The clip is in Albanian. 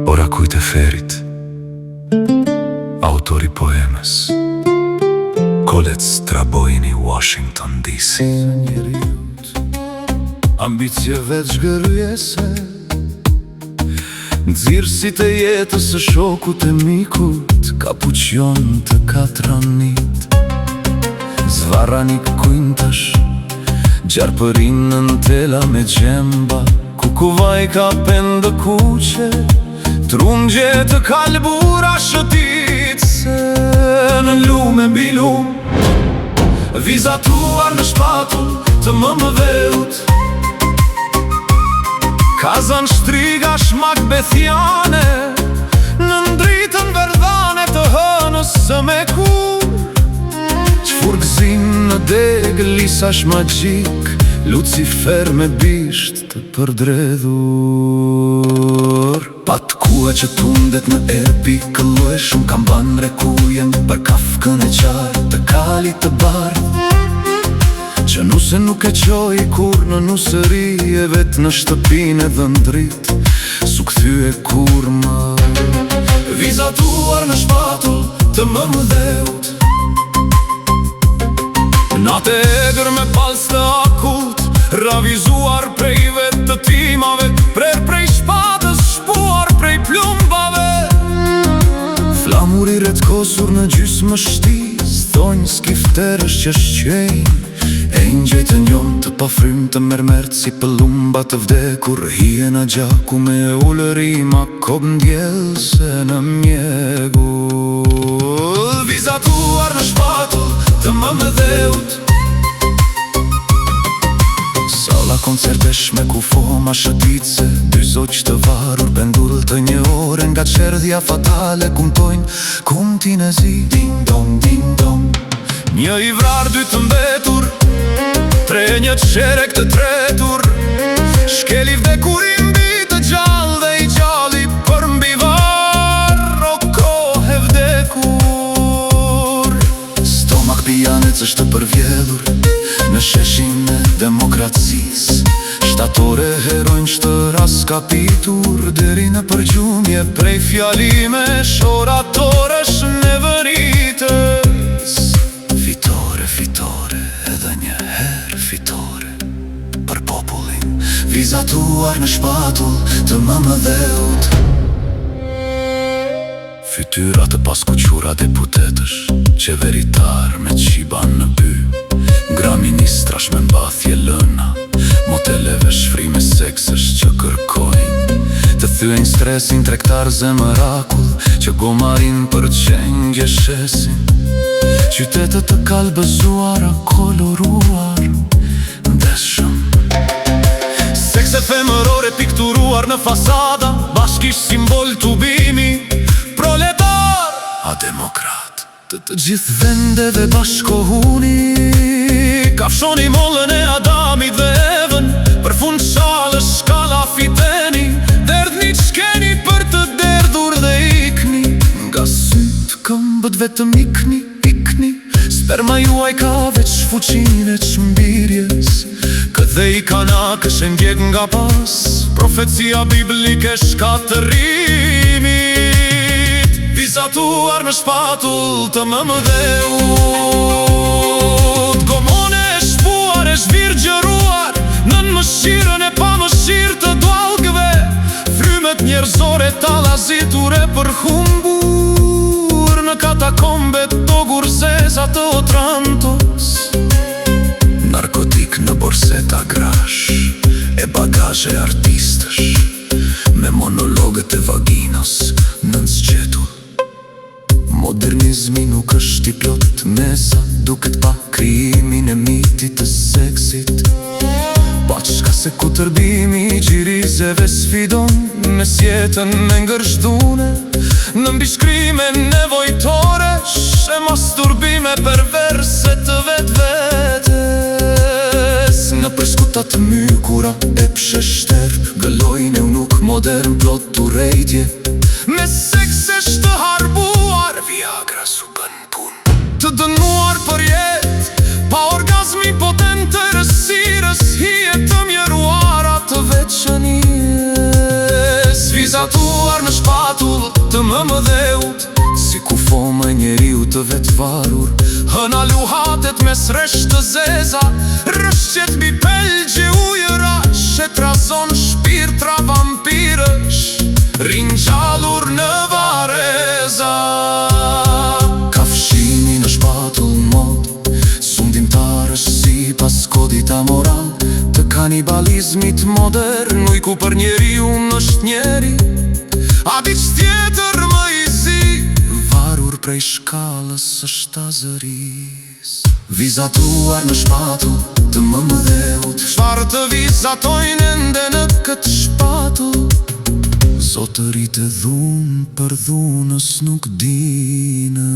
Orakujt e Ferit, autor i poemës Kolec Traboini Washington DC. Njeriut Ambicie vetë zhgërryese Nxirësit e jetës së shokut e mikut Kapuçion të katranit Zvarranik kuintash Gjarpërinj nën tela me gjemba Kukuvajka pendë kuqe Trungje të kalbura shëtitëse Në lumë e mbi lumë Vizatuar në shpatull të mëmëdheut Kazan shtrigash makbethiane Nën dritën verdhane të hënës së mekur Çfurgëzim në degë lisash magjik Lucifer me bisht të përdredhur Patkua që tundet në erë pikëllueshëm Kambanë rekujem për kafkën e qarë të kalit të bardhë Që nuse nuk e çoi kurrë në nusëri e vetë në shtëpinë e dhëndrit S'u kthye kurrë më Vizatuar në shpatull të mëmëdheut Natë e egër me palcë të akullt Ravizuar prej vetëtimave Prerë prej shpatës, shpuar prej plumbave Flamur i rreckosur në gjysmë shtizë Thonj skifterësh që shqejnë Engjëj të njomë të pafrymë të mermert Si pëllumba të vdekur Hiena gjaku me ulërima Kobndjellëse në mjegull Vizatuar në shpatull të mëmëdheut Salla koncertesh me kufoma shëtitëse Dy zogj të varur pendull të një ore Nga çerdhja fatale kumtojnë kumtin e zi Ding dong, ding dong Një i vrarë, dy të mbetur Tre e një çerek të tretur Shkel i vdekuri mbi të gjallë dhe i gjalli përmbi varr O kohë e vdekur Stomak pijanecësh të përvjellur Në sheshin e demokracisë Shtatore heronjsh të rraskapitur Deri në përgjumje prej fjalimesh Oratorësh neveritës Fitore, fitore, edhe një herë fitore Për popullin Vizatuar në shpatull të mëmëdheut Fytyra të paskuqura deputetësh Qeveritar me qiban në by Gra ministrash me mbathje lëna Moteleve shfrime seksesh që kërkojnë Të thyejnë stresin tregtar zemërakull Që gomarin për qengje shesin Qytete të kalbëzuara koloruar ndeshëm Sekse femërore pikturuar në fasada Bashkish simbol tubimi Proletar a demokrat Të të gjithë vendeve bashkohuni Kafshoni mollën e Adamit dhe Evën Për fund shalësh kallafiteni Derdhni ç'keni për të derdhur dhe ikni Nga sytë këmbët vetëm ikni, ikni Sperma juaj ka veç fuqinë e çmbirjes Këtë dhe ikanakësh e ndjek nga pas Profecia biblike shkatërrimit Vizatuar në shpatull të mëmëdheut Gomone e shpuar e zhvirgjëruar Nën mëshirën e pamëshirë të dallgëve Frymet njerëzore tallazitur e përhumbur Në katakombet ogurzeza të Otrantos Narkotik në borseta grash E bagazhe artistësh Me monologët e vaginos nën sqetull Modernizmi nuk është i plot me sa duket pa krijimin e mitit të seksit Paçka se kutërbimi i gjirizeve sfidon mesjetën me ngërç dhune Në mbishkrime nevojtoresh e masturbime perverse të vetvetes Nëpër skuta të mykura epshe shterp Gëlojnë eunuk modern plot urrejtje Me seksesh të harbuar Viagra s'u bën punë Të dënuar për jetë Pa orgazmi potent të errësirës Hije të mjeruara të vetëqenies. Vizatuar në shpatull të mëmëdheut. Si kufoma e njeriut të vetëvarur. Hëna luhatet mes resh të zeza. Rrëshqet mbi pellgje ujërash. E trazon shpirtra vampirësh. Ringjallur në varreza. Kafshimi në shpatull modë sundimtarësh sipas kodit amoral të kanibalizmit modern. Ujku për njeriun është njeri. A diç tjetër më i zi. Varur prej shkallës së shtazërisë. Vizatuar në shpatull të mëmëdheut. Çfarë të vizatojnë ende në këtë shpatull? Zotërit e dhunë për dhunës nuk dinë.